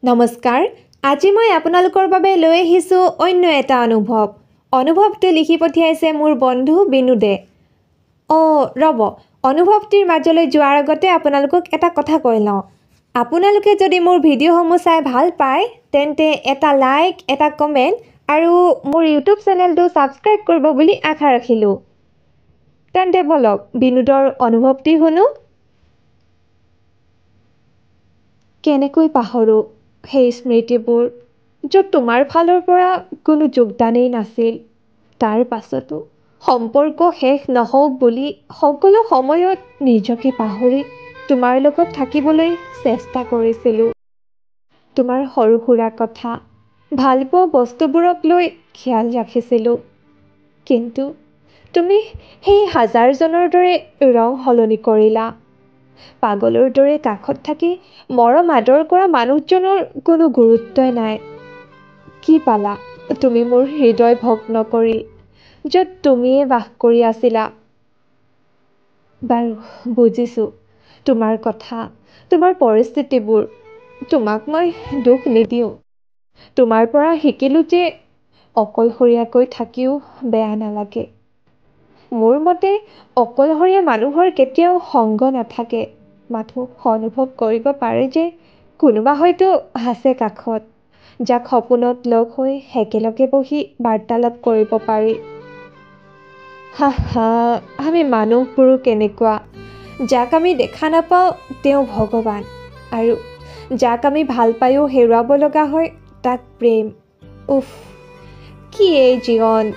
নমস্কাৰ, আজি মই আপোনালোকৰ বাবে লৈ আহিছোঁ অন্য এটা অনুভৱ। অনুভৱটো লিখি পঠিয়াইছে মোৰ বন্ধু বিনোদে। অঁ ৰ'ব, অনুভৱটিৰ মাজলৈ যোৱাৰ আগতে আপোনালোকক এটা কথা কৈ লওঁ। আপোনালোকে যদি মোৰ ভিডিঅ'সমূহ চাই ভাল পায় তেন্তে এটা লাইক, এটা কমেণ্ট আৰু মোৰ ইউটিউব চেনেলটো ছাবস্ক্ৰাইব কৰিব বুলি আশা ৰাখিলোঁ। তেন্তে ব'লক বিনোদৰ অনুভৱটি শুনো। কেনেকৈ পাহৰোঁ সেই স্মৃতিবোৰ য'ত তোমাৰ ফালৰ পৰা কোনো যোগদানেই নাছিল। তাৰ পাছতো সম্পৰ্ক শেষ নহওক বুলি সকলো সময়ত নিজকে পাহৰি তোমাৰ লগত থাকিবলৈ চেষ্টা কৰিছিলোঁ। তোমাৰ সৰু সুৰা কথা, ভালপোৱা বস্তুবোৰক লৈ খেয়াল ৰাখিছিলোঁ। কিন্তু তুমি সেই হাজাৰজনৰ দৰে ৰং সলনি কৰিলা। পাগলৰ দৰে কাষত থাকি মৰম আদৰ কৰা মানুহজনৰ কোনো গুৰুত্বই নাই। কি পালা তুমি মোৰ হৃদয় ভগ্ন কৰি, য'ত তুমিয়ে বাস কৰি আছিলা। বাৰু বুজিছোঁ তোমাৰ কথা, তোমাৰ পৰিস্থিতিবোৰ। তোমাক মই দোষ নিদিওঁ। তোমাৰ পৰা শিকিলোঁ যে অকলশৰীয়াকৈ থাকিও বেয়া নালাগে। মোৰ মতে অকলশৰীয়া মানুহৰ কেতিয়াও সংগ নাথাকে, মাথোঁ অনুভৱ কৰিব পাৰে যে কোনোবা হয়তো আছে কাষত, যাক সপোনত লগ হৈ একেলগে বহি বাৰ্তালাপ কৰিব পাৰি। হাঃ হা, আমি মানুহবোৰো কেনেকুৱা, যাক আমি দেখা নাপাওঁ তেওঁ ভগৱান, আৰু যাক আমি ভাল পায়ো হেৰুৱাব লগা হয় তাক প্ৰেম। উফ, কি এই জীৱন!